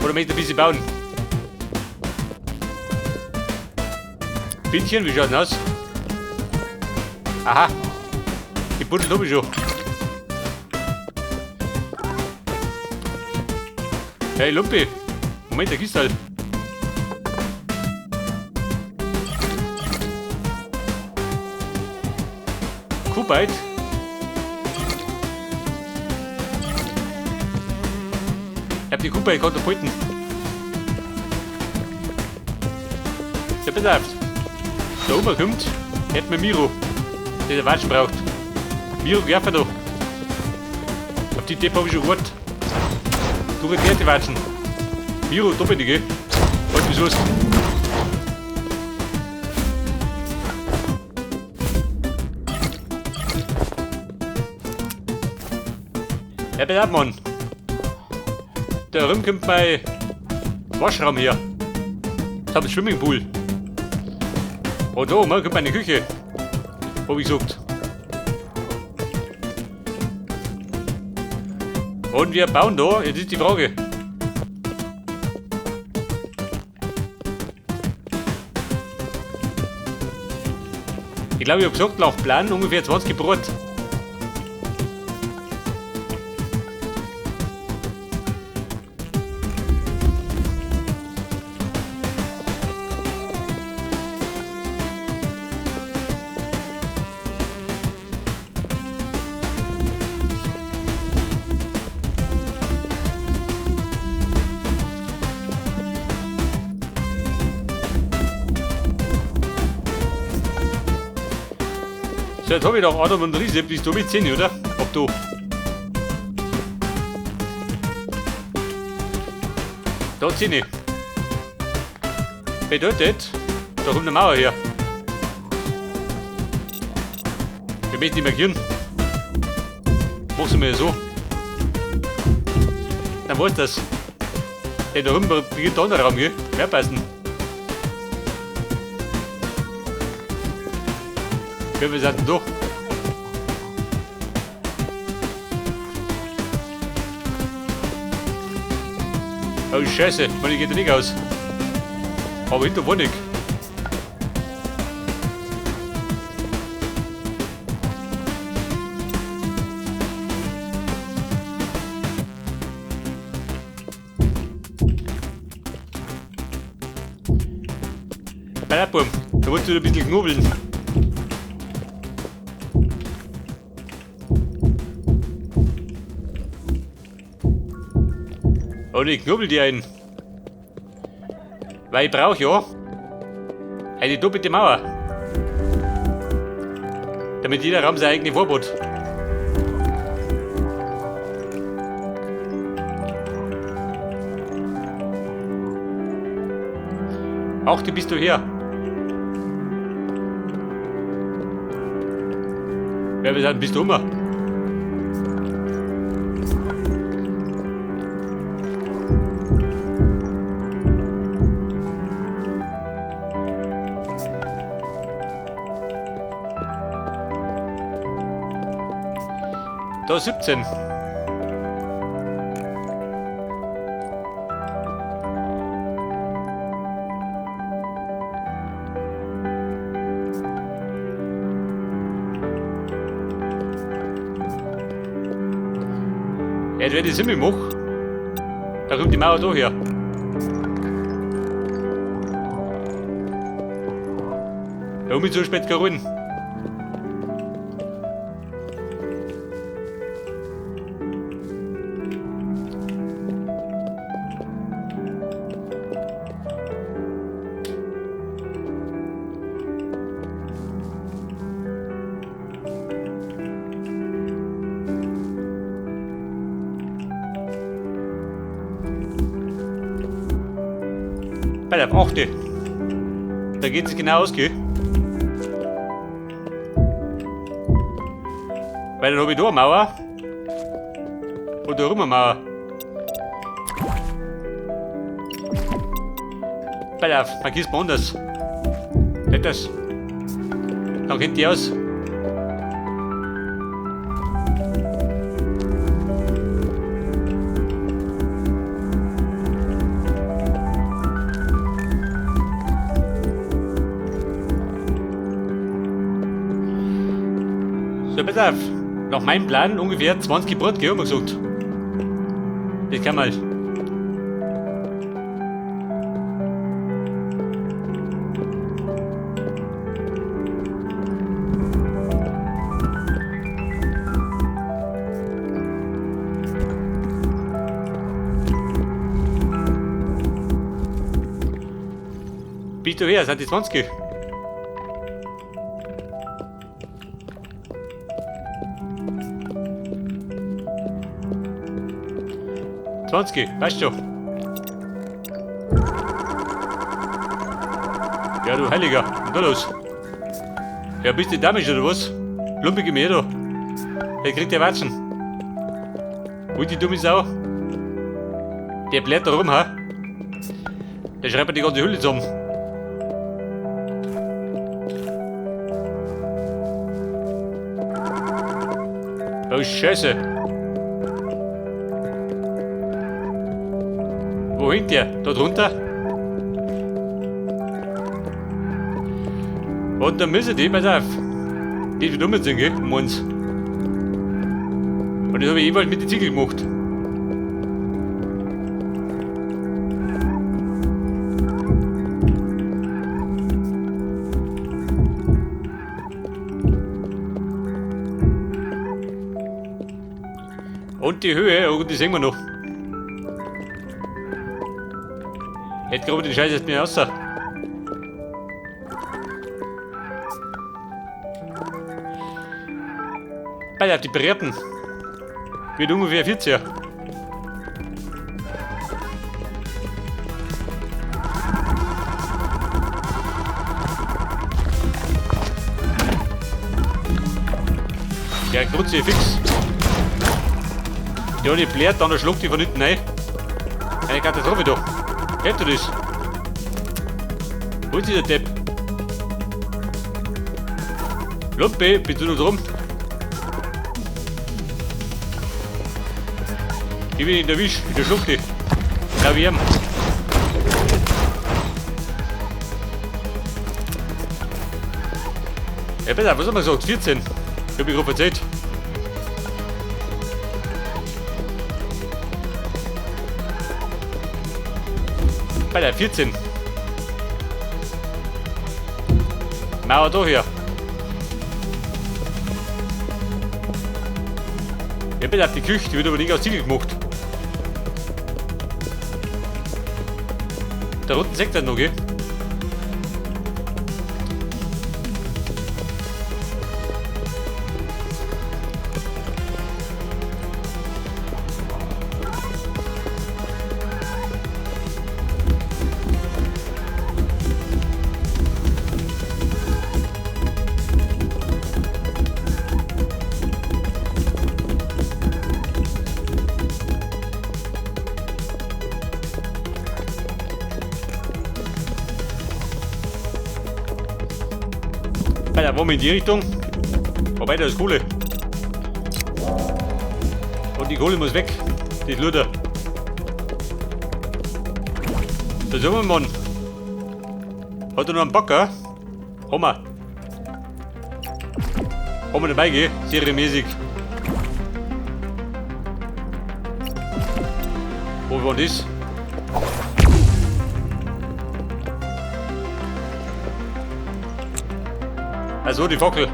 Oder möchte ich ein bisschen bauen? Bienchen, wie schaut denn aus? Aha. Die Buddel hab ich schon. Hey Lumpi. Moment, der Kistal. Kuhbeit. Ich hab die Kuhbeit Katapulten. Der bedarf. Da oben kommt, hätten wir Miro, der der Watschen braucht. Miro, geh einfach da. Auf die Depp hab ich schon gewartet. Du die Watschen. Miro, da bin ich, gell? Halt mich los. Ja, bitte ab, Mann. Da rum kommt mein Waschraum her. Ich hab einen Swimmingpool. Und da oben kommt meine Küche. Hab ich gesagt. Und wir bauen da, jetzt ist die Frage. Ich glaube, ich hab gesagt, nach Plan ungefähr 20 Brot. So, jetzt hab ich doch Adam und Riese, bist du mit 10, oder? Ob du. Da 10. Bedeutet, da kommt eine Mauer her. Wir möchten die markieren. Mach's mal so. Dann war's das. Hey, da drüben beginnt der andere Raum, gell? Mehr passen. Wir sind denn da? Oh Scheiße, meine geht ja nicht aus. Aber hinter wohne ich. Bei da musst du ein bisschen knubbeln. Und ich knubbel dir ein. Weil ich brauche ja eine doppelte Mauer. Damit jeder Raum seine eigene Farbe hat. Ach, du bist du her. Wer bist du? Bist du immer? Da 17. Ja, jetzt werde ich es mache. Da kommt die Mauer da her. Da oben ist so spät geruhen. Bei der 8. Da geht es genau aus, gell? Weil dann habe ich da eine Mauer. Und da rum eine Mauer. Pass auf, man gießt mal anders. Nicht das. Dann kennt die aus. So, pass auf. Nach meinem Plan ungefähr 20 Brot, gell, haben wir gesagt. Das kann man. Bist du her? Sind die 20? 20, weißt du. Ja, du Heiliger, was ist da los? Ja, bist du dämlich oder was? Lumpige mir da. Der kriegt der Watschen. Wo ist die dumme Sau? Der bläht da rum, ha? Der schreibt die ganze Hülle zusammen. Oh Scheiße. Wo hängt der? Da drunter? Und dann müssen die, pass auf. Die wird umziehen, gell? Um uns. Und das habe ich jeweils mit den Ziegel gemacht. Und die Höhe, oh, die sehen wir noch. Jetzt gerade den Scheiß jetzt nicht raus. Bei auf die Bretten. Wird ungefähr 40. Ja, Kruzifix. Ja, die blärt, dann schluckt die von hinten rein. Eine Katastrophe doch. Kennt du das? Wo ist dieser Depp? Lumpe, bist du noch drum? Ich bin in der Wisch, in der Schluchte. Glaub ich ihm. Ja, besser, was haben wir gesagt? 14. Ich hab mich gerade verzählt. Bei der 14. Mauer da hier. Ich bin auf die Küche, die wird aber nicht aus Ziegel gemacht. Da unten sieht er noch, gell? Da wollen wir in die Richtung. Wobei, da ist Kohle. Und die Kohle muss weg. Die ist Luder. Da sind wir, Mann. Hat er noch einen Bagger? Haben wir. Haben wir dabei, gell? Serienmäßig. Wo war das? Also die Fackel.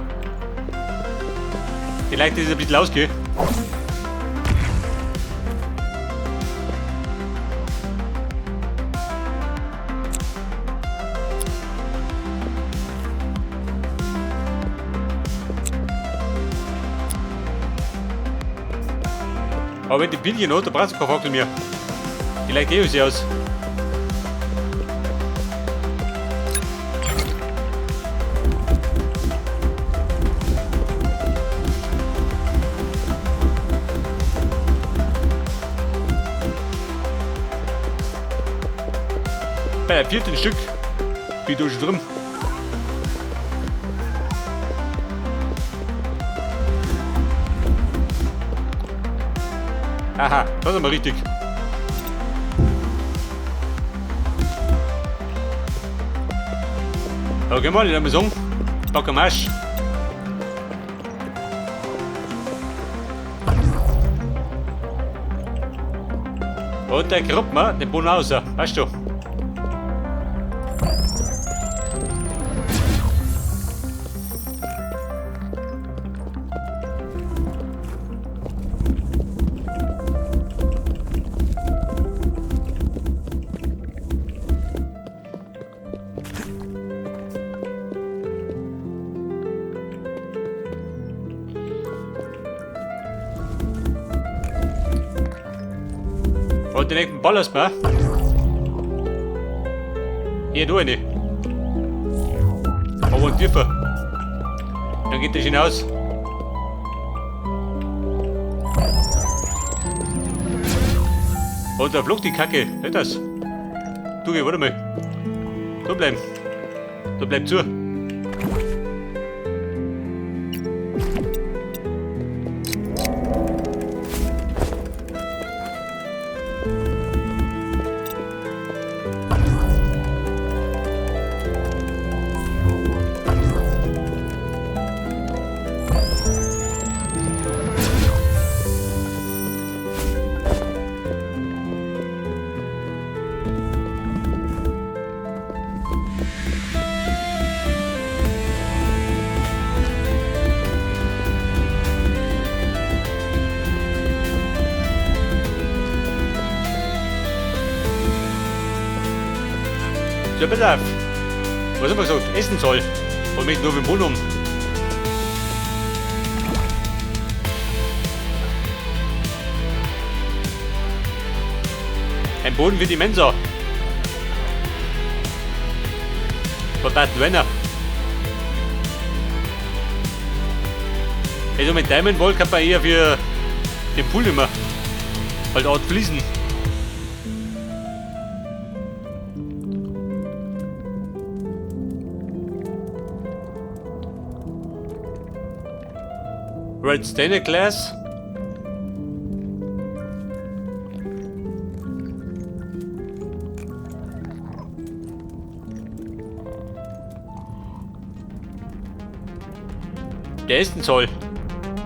Vielleicht ist es ein bisschen ausgehen. Aber wenn die Pilchen hat, da brauchst du keine Fackel mehr. Die leicht eh aus. Bei der vierten Stück bin ich schon drin. Aha, das ist aber richtig. Okay, mal, ich würde sagen, pack am Arsch. Und der grubt mir den Boden aus, weißt du. Und den nächsten Ballast mal. Hier, du eine. Aber ein tiefer. Dann geht das hinaus. Und da flog die Kacke. Nicht das? Du, geh, warte mal. Da bleiben. Da bleib zu. Ja, pass auf. Was haben wir gesagt? Essen soll. Und mich nur mit dem Boden um. Ein Boden für die Mensa. Was bleibt denn wenn? Also mit Diamond Wall kann man eher für den Pool immer halt auch fließen. Red Stained Glass. Der ist ein Zoll.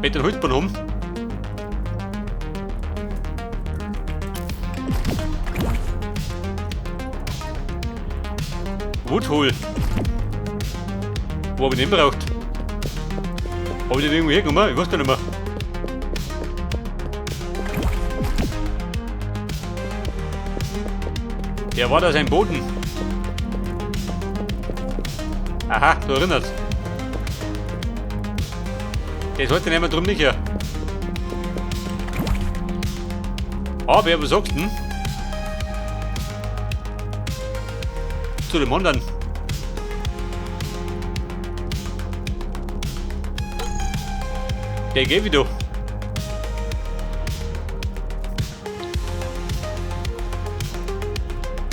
Mit dem Holzboden um. Woodhole. Wo hab ich den braucht? Hab ich den irgendwo hergenommen? Ich weiß gar nicht mehr. Der war da sein Boden. Aha, du erinnerst. Der sollte nicht mehr drum nicht her. Aber was sagst du denn? Zu dem anderen. Der geht wieder.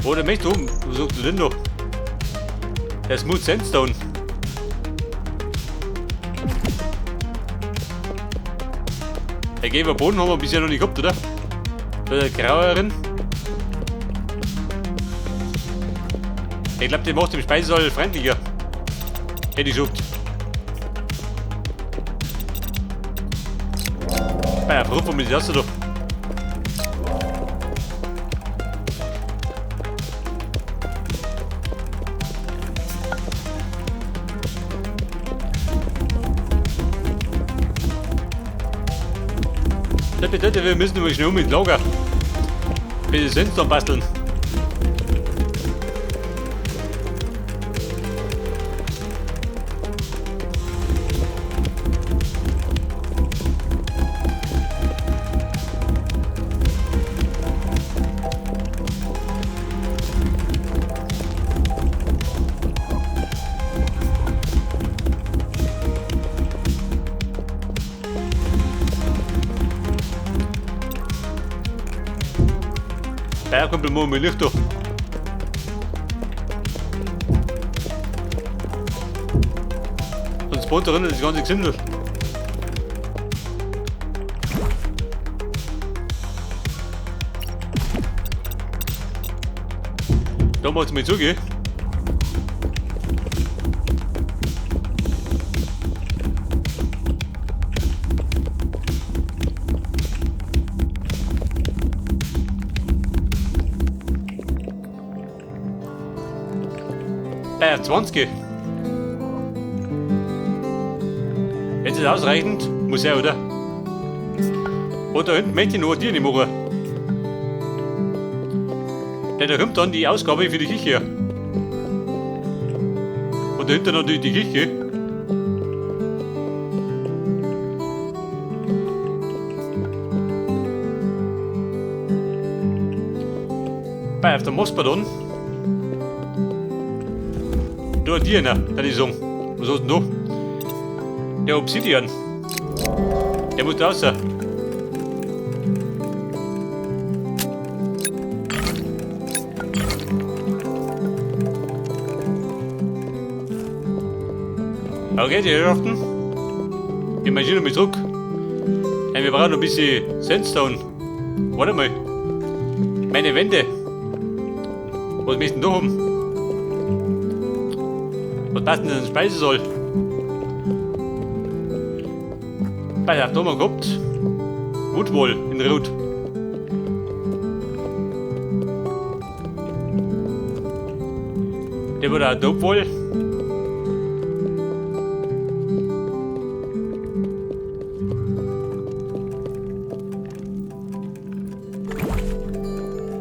Wo der möchte um? Wo suchst du denn noch? Der Smooth Sandstone. Der gelbe Boden haben wir bisher noch nicht gehabt, oder? Da ist der graueren. Ich glaub, der macht den Speisesaal freundlicher. Hätte ich gesagt. Bei der Frucht mit das doch. Das bedeutet, wir müssen mal schnell mit Lager. Bitte Sandstone basteln. Da kommt mal Licht durch. Sonst baut da drinnen das ganze Gesindel. Da macht's mal zu, gell? Bei 20. Jetzt ist ausreichend. Muss ja, oder? Und da hinten möchte ich noch ein Tier nicht machen. Denn da kommt dann die Ausgabe für die Küche. Und dahinter natürlich die Küche. Bei auf der Mospadon. Da ein Tier, ne? Da ich sagen. Was hast du denn da? Der Obsidian. Der muss da raus. Okay, die Herrschaften. Wir marschieren mal zurück. Hey, wir brauchen noch ein bisschen Sandstone. Warte mal. Meine Wände. Was möchten da haben? Was passt denn in den Speisesaal? Bei der haben wir gehabt. Woodwall in Rot. Der war der Dopewall.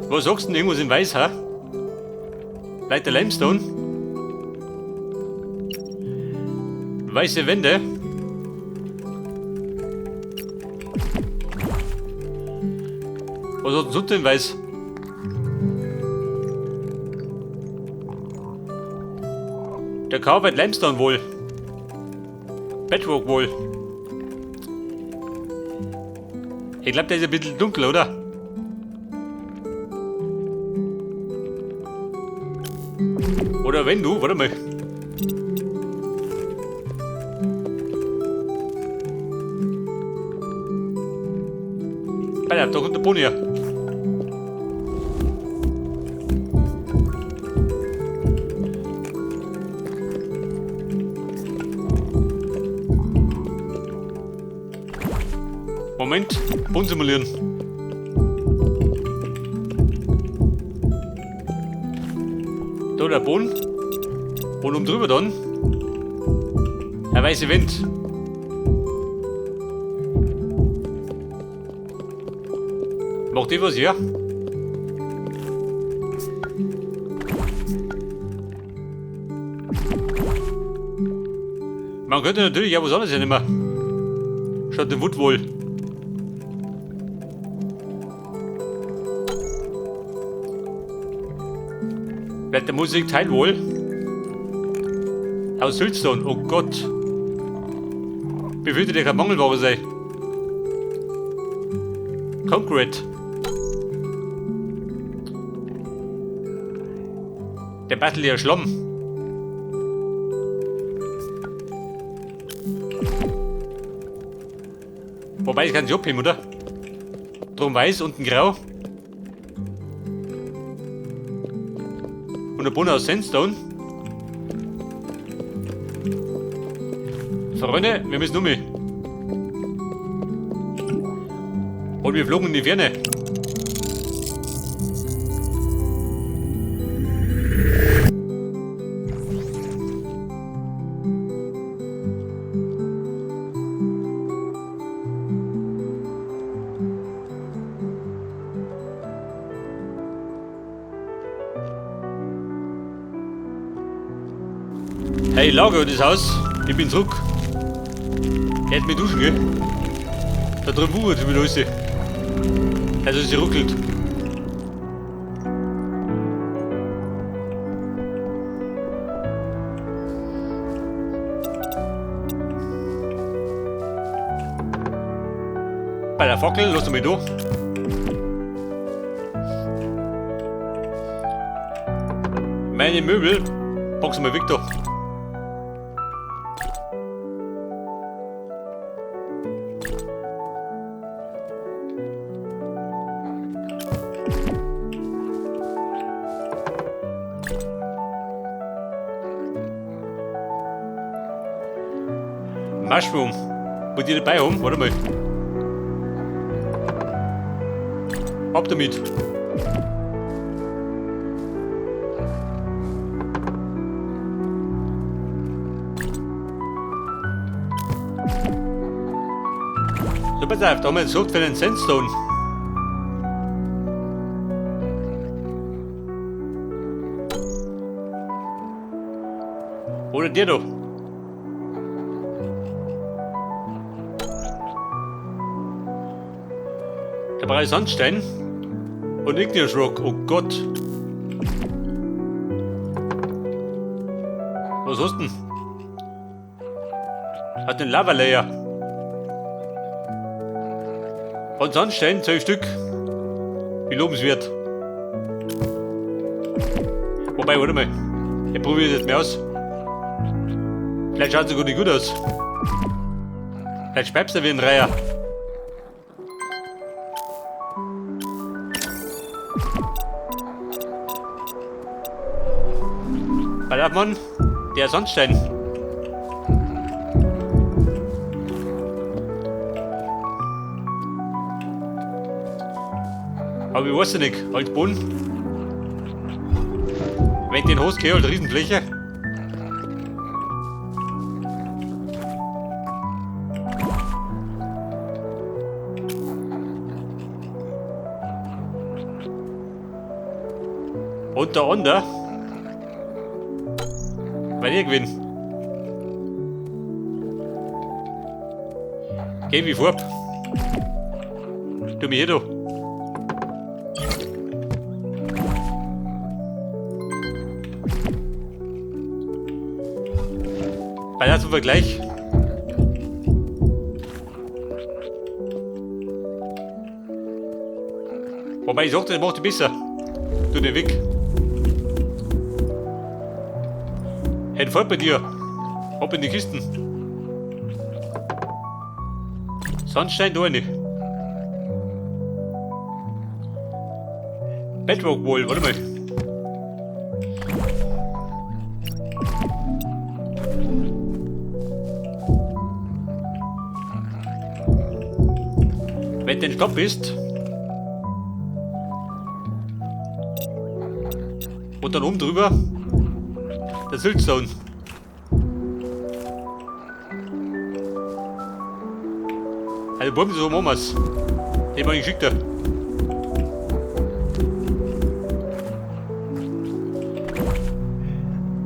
Was sagst du denn? Irgendwas in Weiß, ha? Leichter Limestone. Weiße Wände. Was hat denn sonst denn weiß? Der Carpet Limestone wohl. Bedrock wohl. Ich glaub, der ist ein bisschen dunkel, oder? Oder wenn du, warte mal. Alter, da kommt der Pony her. Moment, Boden simulieren. Da der Boden. Und oben drüber dann ein weißer Wind. Macht die was her? Man könnte natürlich auch was anderes nehmen. Statt dem Woodwool. Vielleicht der Musik Teilwohl. Aus Siltstone, oh Gott. Befürchte, der kann Mangelware sein. Concrete. Der Battle ja Schlamm. Wobei, ich kann sich abheben, oder? Drum weiß, unten grau. Und der Boden aus Sandstone. Freunde, wir müssen um. Und wir flogen in die Ferne. Hey, Lager, das Haus. Ich bin zurück. Ich hätte mich duschen, gell? Da drin wuchert wieder alles. Also sie ruckelt. Bei der Fackel, lass mich da. Meine Möbel, pack's mal weg da. Mushroom. Wollt ihr dabei haben? Warte mal. Ab damit. So, pass auf, da haben wir jetzt für den Sandstone. Oder der da. Da brauche ich Sandstein. Und Igneous Rock, oh Gott. Was hast du denn? Hat den Lava Layer. Und Sandstein, 12 Stück. Wie lobenswert. Wobei, warte mal. Ich probiere das jetzt mal aus. Vielleicht schaut es sogar nicht gut aus. Vielleicht speibst du wie ein Reiher. Pass auf, Mann. Der Sandstein. Aber ich weiß ja nicht, halt Boden. Wenn ich den hast, halt Riesenfläche. Und der andere. Weil ich gewinne. Geh wie vor. Du mir hier, du. Weiter zum Vergleich. Wobei ich sag, das macht besser. Du den weg. Hält voll bei dir. Ab in die Kisten. Sandstein da nicht. Bedrock Wall, warte mal. Wenn du den Stopp bist und dann oben drüber der Siltstone. Also Buben, so machen wir's. Den mach ich geschickter.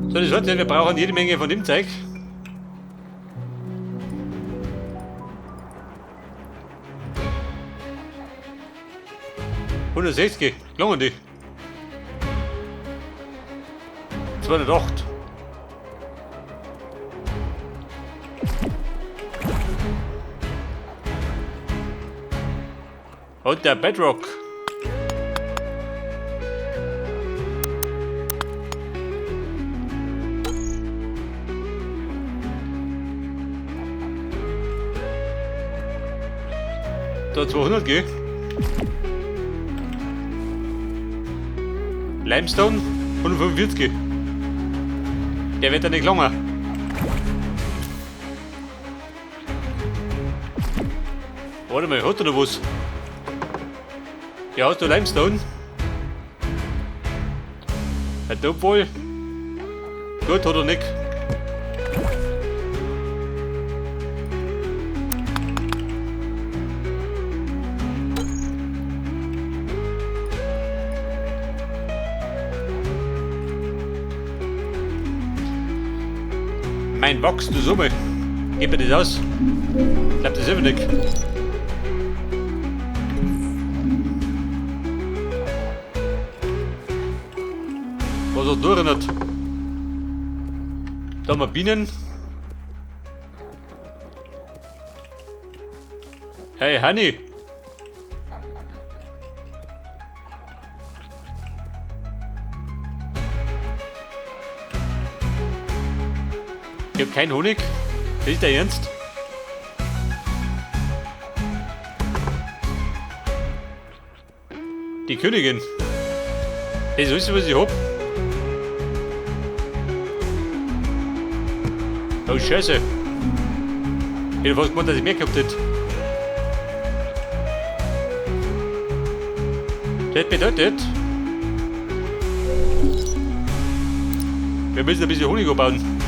So, das heißt, wir brauchen jede Menge von dem Zeug. 160, gelangen die. 208. Und der Bedrock. Da 200 G. Limestone 145. Der wird ja nicht länger. Warte mal, hat er noch was? Ja, hast du Limestone? Hat der wohl? Gut, hat er nicht. Mein Wachs, du Summe. Gib mir das aus. Ich glaub, das ist immer nicht. Was hat durch nicht? Da haben wir Bienen. Hey, Honey. Ich hab keinen Honig. Das ist der Ernst? Die Königin. Hey, so ist es, was ich hab. Oh, Scheiße. Ich hätte fast gemeint, dass ich mehr gehabt hätte. Das bedeutet, wir müssen ein bisschen Honig abbauen.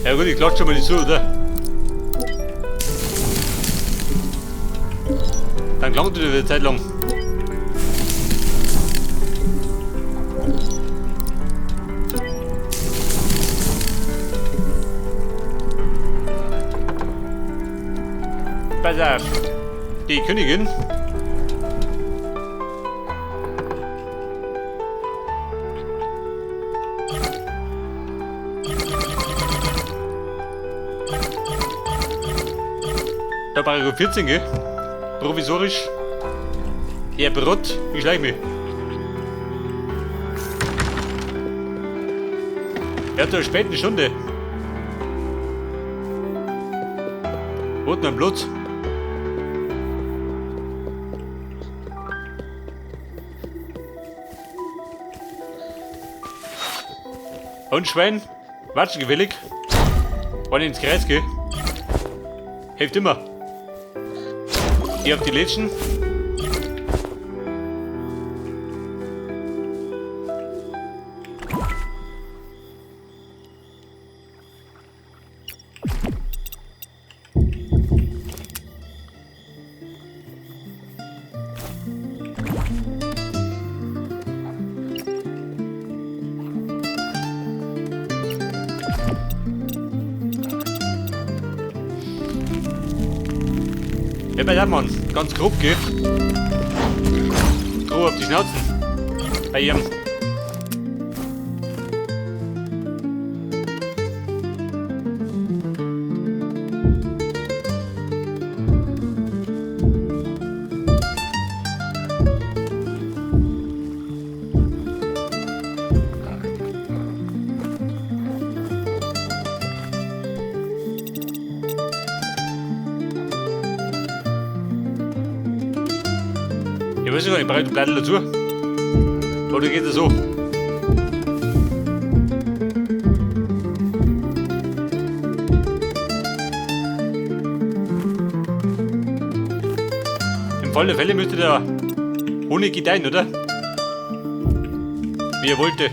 Ja gut, ich klatsche schon mal nicht zu, oder? Dann klangt wieder eine Zeit lang. Pass auf. Die Königin. Da Paragraph 14, gell? Provisorisch. Herr Brott, ich schleich mich. Er hat zur späten Stunde. Wo hat denn Blut? Und Schwein, watschen gefällig. Wann ich ins Kreis gehe. Hilft immer. Hier auf die Lädchen. Ja, bei der Mann, ganz grob geht. Droh auf die Schnauzen. Bei ihm. Ich weiß gar nicht, brauche ich die Platte dazu? Oder geht das so? Im Fall der Fälle müsste der Honig gedeihen, oder? Wie er wollte.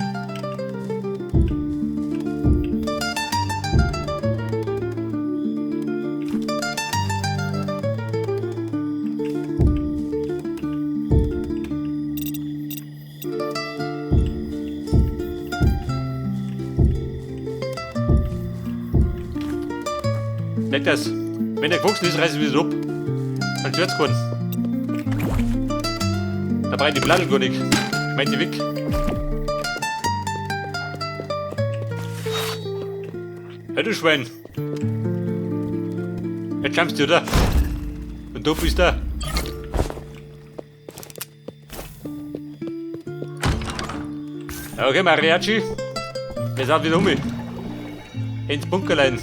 Leck das. Wenn der gewachsen ist, reiß ich wieder ab. Dann stört's keinen. Da brauche ich die Platte gar nicht. Schmeiß die weg. Hey du Schwein. Jetzt schaust du, oder? Und du bist da. Okay, Mariachi. Wir sind wieder um. Ins Bunkerlein.